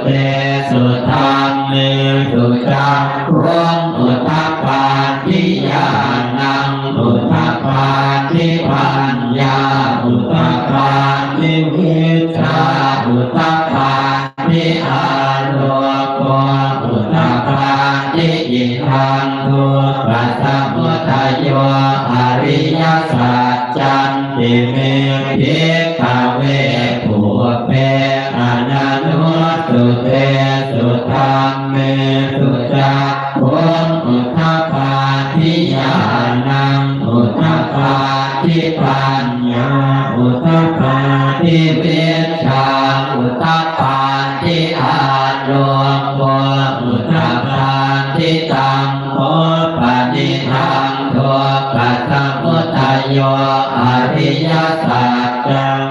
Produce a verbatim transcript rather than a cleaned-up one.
tesu dhammesu cakkhuṃ udapādi ñāṇaṃ udapādi paññā udapādi vijjā udapādi āloko udapādi. Idaṃ dukkhasamudayo ariyasaccanti me bhikkhave pubbe ananussutesu dhammesu cakkhuṃ udapādi ñāṇaṃ udapādi paññā udapādi vijjā udapādi āloko udapādi. Taṃ kho panidaṃ dukkhasamudayo ariyasaccaṃ